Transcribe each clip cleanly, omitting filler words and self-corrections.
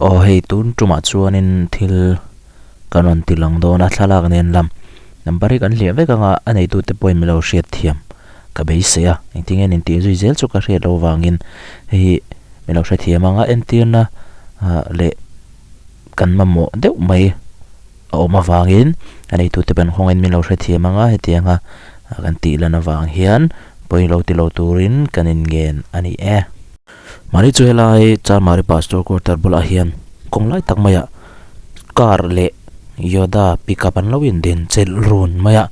Aw hei tun tumah chuanin thil kan rawn ti lang dawn a thlalak nen lam number hi kan hliah vek anga a neitute pawhin min lo hriat thiam ka beisei a engtin nge nin tih zui zel chu ka hriat loh vangin hei hi min lo hrethiam anga entirna ah leh kan mamawh deuh mai a awm avangin a neitute pawhin khawngin min lo hrethiam anga hetianga kan tih lan avang hian pawi lo ti lo turin kan inngen a ni e. Mahni chu helai Charmari Pastor Quarter bulah hian kawng lai tak maiah car leh Yoda pickup an lo indin chelh run mai a,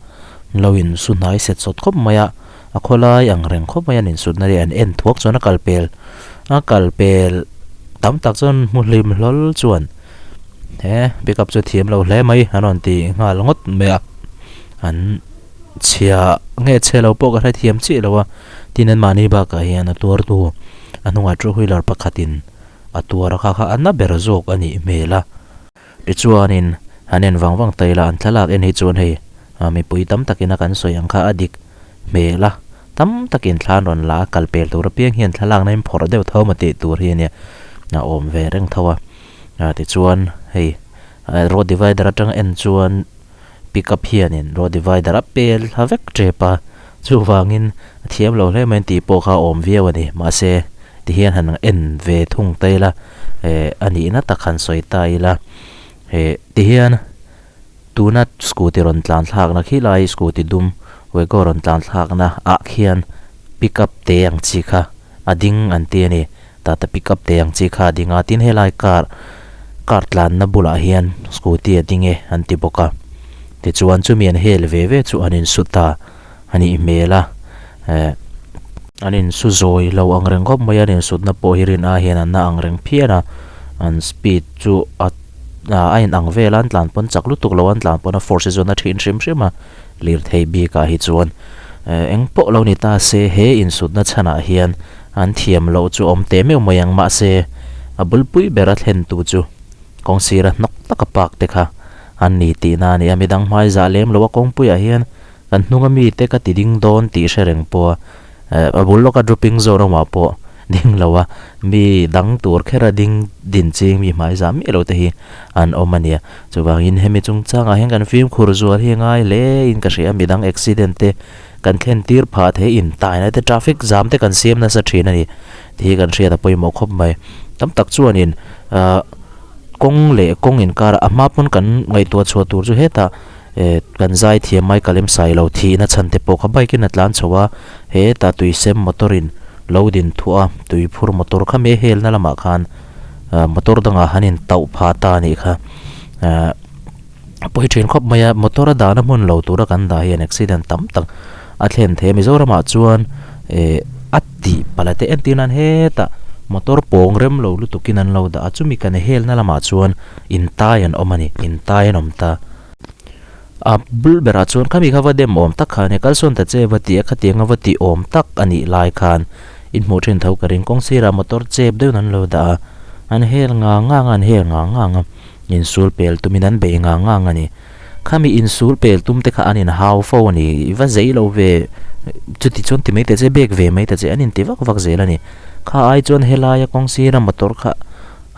an lo insu hnai set sawt khawp mai a, a khawlai ang reng khawp mai a an insutna leh an en thuak chuan a kal pel a kal pel tam tak chuan hmu hlim hlawl chuan he pickup chu thiam lo hle mai an rawn ti nghal ngawt mai a, an chhia nge chhe lo pawh ka hrethiam chiah lo a. Tin an mahni bakah hian a tuartu a hnungah two wheeler pakhatin a tuar a kha kha a na ber zawk a nih hmel a. Tichuanin han en vang vang ta ila an thlalak en hi chuan hei mipui tam takin a kan sawi ang kha a dik hmel a, tam takin thla an rawn la a, kal pel tur apiang hian thlalakna in phawrh deuh tho maw tih tur hi a nia a awm ve reng tho a. Tichuan hei road divider atanga en chuan Pickup hianin road divider a pel thla vek tep a, chuvangin a thiam lo hle mai an tih pawh kha a awm viau a ni. Mahse, tihian han en ve thung ta ila, eh a nihna tak han sawi ta ila, eh tihian tuna scooty rawn tlan thlakna khi lai scooty dum Wego rawn tlan thlakna ah khian pickup te ang chi kha a ding an ti a ni. Tata pickup te ang chi kha a ding a, tin helai car car tlanna bulah hian scooty a ding e an ti bawk a. Tichuan chumi an hel ve ve chu an insu ta a nih hmel a, eh an insu zawi lo ang reng khawp mai a, an insutna pawh hi rin ai hian an na ang reng phian a, an speed chu a a inang vel a, an tlan pawn chak lutuk lo a, an tlan pawn a force hi chuan a thin hrim hrim a, lirthei bikah hi chuan eh eng pawh lo ni ta se he insutna chhanah hian An thiam loh chu awm teh meuh mai ang mahse a bulpui bera thlen tu chu kawng sira hnawk taka park te kha an ni tihna a ni a, midang hmai zah lem lo a kawngpuiah hian kan hnunga mite ka ti ding dawn tih hre reng pawh a a bul lawka dropping zone awmah pawh ding lo a, mi dang tur khera ding din ching mi hmai zah miah lo te hi an awm a nia. Chuvangin hemi chungchangah hian kan fimkhur zual hi a ngai hle in ka hria a, midang accident te Kan thlen tir phah thei in taina te traffic jam te kan siam nasa thin a ni tih hi kan hriat a pawimawh khawp mai. Tam tak chuanin ahh kawng leh kawng inkar a hma pawn kan ngaihtuah chhuah tur chu hetah eh kan zai thiam mai ka lem sai lo thihna chhan te pawh kha bike in a tlan chho a, hetah tui sem motor in lo din thuah a tui phur motor kha me helna lamah khan ah motor dangah han in tauh phah ta a nih kha ah. A pawi thin khawp mai a, motor a dahna hmun lo tura kan dah hian accident tam tak a thlen thei a, Mizoramah chuan eh a tih palh te entir nan hetah motor pawng rem lo lutukin an lo dah a, chumi kan helna lamah chuan intai an awm a ni, intai an awm ta. A bul berah chuan khami kha va dem awm tak kha a nia, kalsawn ta che va tih a, khatianga va tih awm tak a nih lai khan inhmuh thin tho ka ring, kawng sirah motor chep deuhin an lo dah a, an hel ngang ngang a, an hel ngang ngang a. Insul pel tumin an bei ngang ngang a ni. Khami insul pel tum te kha an inhau fo a ni. I va zei lo ve, chuti chuan ti mai ta che, bek ve mai ta che, an inti vak vak zel a ni. Kha ai chuan helaia kawng sira motor kha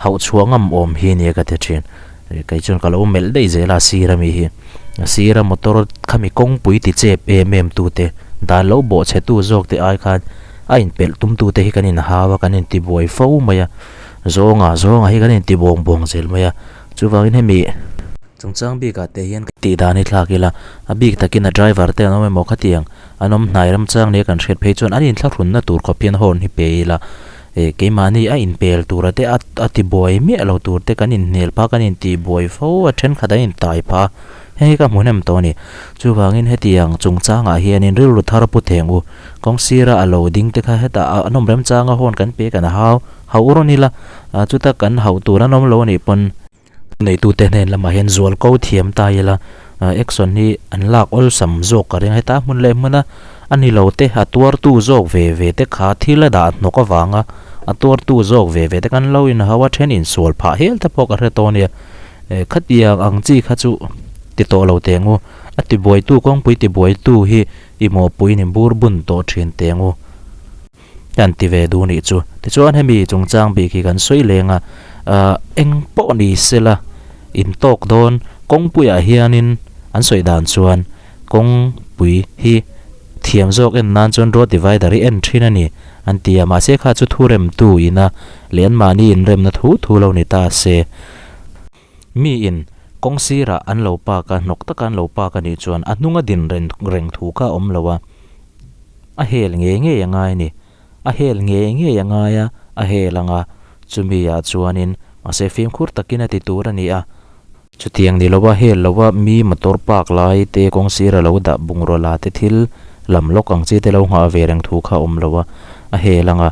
hauh chhuah ngam awm hi nia ka ti thin. Kei chuan ka lo melh daih zel a sira mi hi. A sira motor khami kawngpui ti chep em em tu te, dan lo bawh chhe tu zawk te ai khan a inpelh tum tu te hi kan inhau a, kan intibuai fo mai a. Zawnga zawnga hi kan inti bawng bawng zel mai a, chuvangin hemi chungchang bikah te hian tih dan hi thlak ila, a bik takin a driver te an awm emaw khatiang an awm hnai ramchang nia kan hriat phei chuan an inthlahrunna tur khawp hian horn hi pe ila, eh keimahni a inpel tura te a a tibuai miah lo tur te kan inhnel phah kan intibuai fo a thenkhat an intai phah a, heng hi ka hmu hnem tawh a ni. Chuvangin hetiang chungchangah hianin rilru thar pu theng u, kawng sira a lo ding te kha hetah an awm remchanga horn kan pe kan hau. Hauh rawn ila, chuta kan hauh tur an awm lo a nih pawn neitute hnen lamah hian zual ko thiam ta ila, action hi an lak awlsam zawk ka ring a, heta hmun leh hmuna a ni lo te a tuartu zawk ve ve te kha thil a dah hnawk avanga a tuartu zawk ve ve te kan lo inhau a, then insual phah hial te pawh ka hre tawh a nia, khatiang ang chi kha chu ti tawh lo teh ang u, a tibuaitu kawngpui tibuaitu hi i mawhpuiin i bur bun tawh thin teh ang u. Kan ti ve duh nih chu. Tichuan hemi chungchang bik hi kan sawi leng a, Ahh eng pawh ni sela in tawk dawn kawngpuiah hianin an sawi dan chuan kawngpui hi thiam zawk en nan chuan road divider hi en thin a ni an ti a, mahse kha chu thu remtu ina leh anmahni inremna thu thu lo ni ta se. Mi in kawng sirah an lo park a, hnawk taka an lo park a nih chuan a hnunga din reng thu kha a awm lo a, a hel ngei ngei a ngai a ni. A hel ngei ngei a ngai a, a hel ang a, chumi ah chuanin mahse fimkhur takin a ti tur a ni a. Chutiang ni lova hel lova mi motor park lai te kawng sira lo dah bungraw la te thil lam lawk ang chi te lo nghah ve reng thu kha a awm lo a, a hel ang a.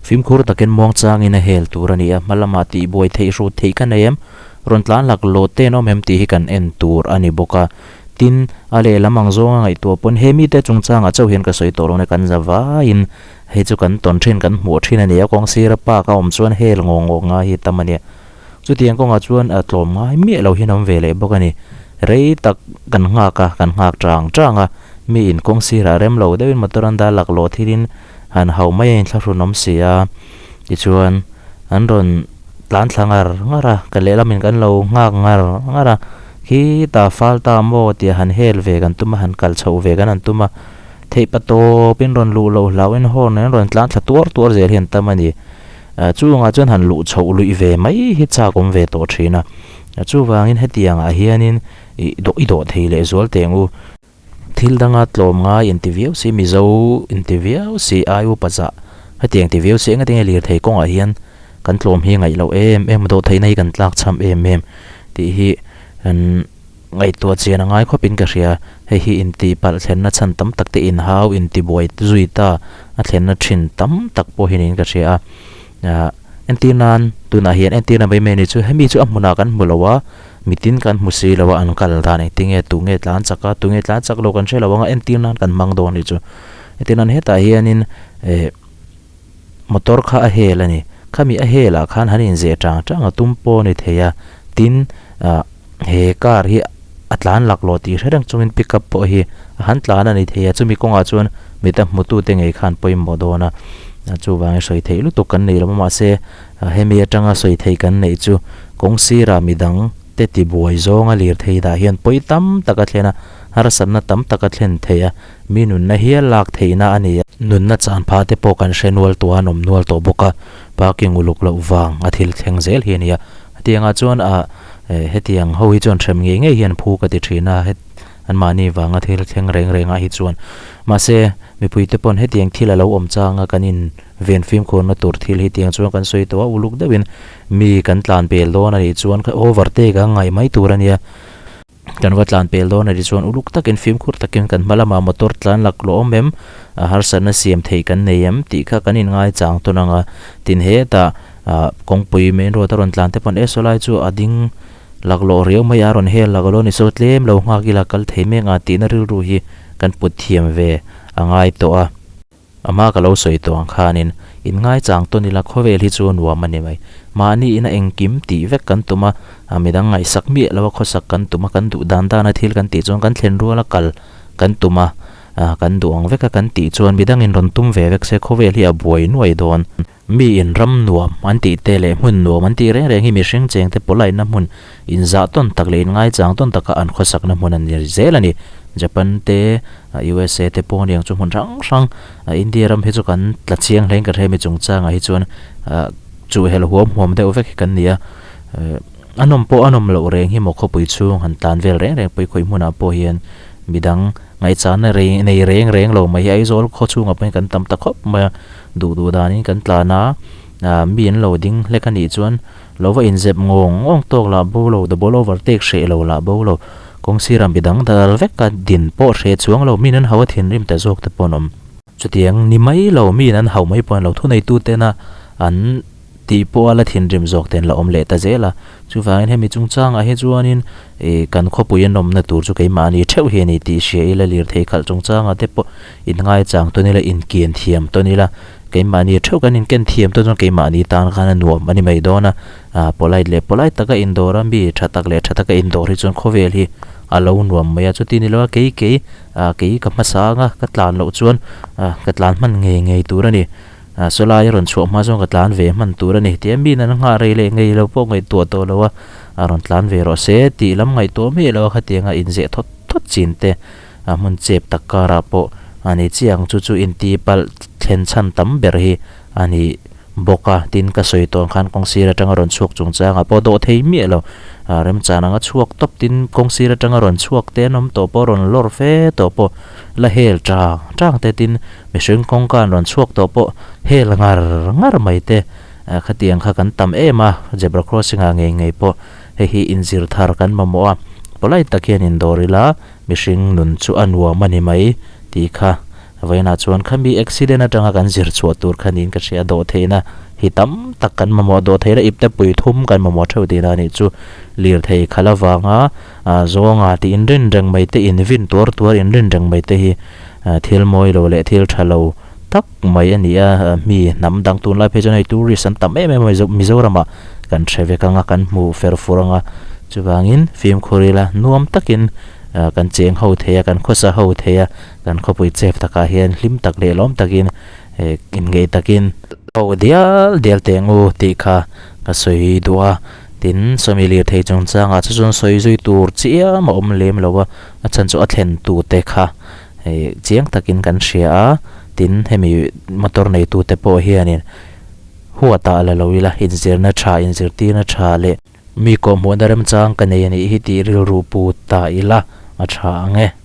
Fimkhur takin muang changin a hel tur a ni a, hma lamah tihbuai theih hrut theih ka nei em? Rawn tlan lak lawt te an awm em tih hi kan en tur a ni bawk a. Tin, a lehlam ang zawnga ngaihtuah pawn he mite chungchangah chauh hian ka sawi tawh lo na kan za vaiin hei chu kan tawn thin kan hmuh thin a ni a, kawng sira park a awm chuan hel ngawng ngawk ngai hi tam a nia. Chutiang kawngah chuan a tlawm ngai miah lo hian a awm ve leh bawk a ni. Rei tak kan nghak a, kan nghak chang chang a, mi in kawng sirah rem lo deuhin motor an dah laklawh thilin han hauh mai a inthlahrun awm si a, tichuan an rawn tlan thla ngar ngar a, ka lehlamin kan lo nghak ngar ngar a, khitah fal ta maw tia han hel ve kan tum a, han kal chhoh ve kan han tum a, theih pa tawpin rawn luh loh hlauhin horn an rawn tlan thla tuar tuar zel hi an tam a ni. Chungah chuan han luh chhoh luih ve mai hi chak awm ve tawh thin a, chuvangin hetiangah hianin i dawh i dawh thei leh zual teh ang u. Thil danga tlawm ngai inti viau si, Mizo inti viau si, ai upa zah hetiang ti viau si engatinge lirthei kawngah hian kan tlawm hi ngaih loh em em, dawh theihna hi kan tlak cham em em tih hi kan ngaihtuah chian a ngai khawpin ka hria. Hei hi inti palh thlenna chhan tam tak te inhau inti buai zui ta a thlenna thin tam tak pawh hi niin ka hria a. Ahh entir nan tunah hian entir na mai mai ni chu hemi chu a hmunah kan hmu lo a, mitin kan hmu si lo a an kal dan engtin nge tunge tlan chak a tunge tlan chak lo kan hre lo ang a entir nan kan hmang dawn ni chu. Entir nan hetah hianin eh motor kha a hel a ni. Khami a hel ah khan han inzeh chang chang a tum pawh a ni thei a, tin ah he car hi a tlan laklawh tih hre reng chungin pick up pawh hi a han tlan a ni thei a, chumi kawngah chuan mita hmutute ngei khan pawimawh dawn a, chuvangin sawi theih lutuk kan nei lo a mahse hemi atanga sawi theih kan neih chu kawng sirah midang te tibuai zawnga lirthei dah hian pawi tam tak a thlen a, harsatna tam tak a thlen thei a, mi nunna hial lak theihna a ni a. Nunna chan phah te pawh kan hre nual tawh a, an awm nual tawh bawk a, parking uluk loh vang a thil thleng zel hi a ni a. Hetiangah chuan ah hetiang ho hi chuan hrem ngei ngei hian phu ka ti thin a, het anmahni vanga thil thleng reng rengah hi chuan. Mahse, mipuite pawn hetiang thil a lo awm chang a, kan in ven fimkhurna tur thil hi tiang chuan kan sawi tawh a, uluk deuhin mi kan tlan pel dawn a nih chuan overtake a ngaih mai tur a nia. Kan va tlan pel dawn a nih chuan uluk takin fimkhur takin kan hma lamah motor tlan laklawh awm em, a harsatna siam theih kan nei em tih kha kan inngai chang tawn ang a. Tin hetah ah kawngpui main road a rawn tlan te pawn e saw lai chu a ding laklawh riau mai a, a rawn hel laklawh a ni saw tlem lo nghak ila kal thei mek ang tihna rilru hi kan put thiam ve a ngai tawh a. A hma ka lo sawi tawh ang khanin inngaichang tawn ila khawvel hi chu a nuam a ni mai. Mahni ina engkim tih vek kan tum a, a midang ngaihsak miah lo a khawsak kan tum a, kan duh dan dan a thil kan tih chuan kan thlen rual a kal kan tum a, kan duh ang vek a kan tih chuan midangin rawn tum ve vek se khawvel hi a buai nuai dawn. Mi in ram nuam an tih te leh hmun nuam an tih reng reng hi mihring cheng te pawlaina hmun inzah tawn tak leh inngaichang tawn taka an khawsakna hmun a ni zel a ni. Japan te, USA te pawh aniang chu hmun hrang hrang India ram hi chu kan tla chiang hle in ka hre mi chungchangah hi chuan chuhhelh huam huam deuh vek hi kan ni a. A nawm pawh a nawm loh reng hi maw khawpui chhung han tlan vel reng reng pawh hi khawi hmunah pawh hian midang ngaihchana rei nei reng reng lo mai hi Aizawl khaw chhungah pawh hian kan tam ta khawp mai a, duh duh danin kan tlan a, ah mi an lo ding hlek a nih chuan lo va inzep ngawng ngawng tawk lah bo lo, double overtake hreh lo lah bo lo, kawng sirah midang dal vek a din pawh hreh chuang lo, miin an hau a thinrim ta zawk te pawh an awm. Chutiang ni mai lo, miin an hau mai pawh an lo thuneituten a an. Tih pawh a la thinrim zawk ten la awm leh ta zel a. Chuvangin hemi chungchangah hi chuanin ih kan khawpui an awmna tur chu keimahni theuh hi a ni tih hria ila lirthei khalh chungchangah te pawh inngaichang tawn ila inkian thiam tawn ila keimahni theuh kan inken thiam tawn chuan keimahni tan khan a nuam a ni mai dawn a. Ah polite leh polite taka indawr a mi tha tak leh tha taka indawr hi chuan khawvel hi a lo nuam mai a. Chuti ni lo a kei kei ah kei ka hmasa anga ka tlan loh chuan ah ka tlan hman ngei ngei tur a ni. Saw lai a rawn chhuah hma chuan ka tlan ve hman tur a ni tia mi in an nghah rei leh ngei lo pawh ngaihtuah tawh lo a, a rawn tlan ve rawh se tih lam ngaihtuah miah lo a khatianga inzeh thawt thawt chin te a hmun chep tak karah pawh a ni chiah ang chu chu inti palh thlen chhan tam ber hi a ni bawk a, tin ka sawi tawh ang khan kawng sir atanga rawn chhuak chungchangah pawh dawh thei miah lo, ah remchan anga chhuak tawp tin kawng sir atanga rawn chhuak te an awm tawh pawh rawn lawr fe tawh pawh la hel tang tang te tin mihring kawngka an rawn chhuak tawh pawh hel ngar ngar mai te ah khatiang kha kan tam em a zebra crossing ah ngei ngei pawh hei hi inzir thar kan mamawh a polite tak hian indawr ila mihring nun chu a nuam a ni mai tih kha Vawiinah chuan khami accident atanga kan zir chhuah tur kha niin ka hria a, dawhtheihna hi tam tak kan mamawh, dawhtheihna ipte pui thum kan mamawh theuh tihna a nih chu. Lirthei khalh avanga zawnga tih inrin reng mai te, invin tuar tuar inrin reng mai te hi thil mawi lo leh thil tha lo tak mai a ni a, mi hnam dang tunlai phei chuan hei tourist an tam em em a, Mizoramah kan hre vek ang a, kan hmu fer fur ang a, chuvangin fimkhur ila nuam takin kan cheng ho thei a, kan khawsa ho thei a. Kan khawpui chep takah hian hlim tak leh lawm takin eh inngeih takin ho dial dial teh ngu tih kha ka sawi duh a, tin sawmi lirthei chungchangah chu chuan sawi zui tur chiam a awm lem lo a, a chhan chu a thlen tute kha eh chiang takin kan hria a, tin hemi motor neitute pawh hianin huatah la lo ila inzirna tha inzirtirna tha leh mi kawhhmuhna remchang ka nei a nih hi tih rilru pu ta ila a tha ang e.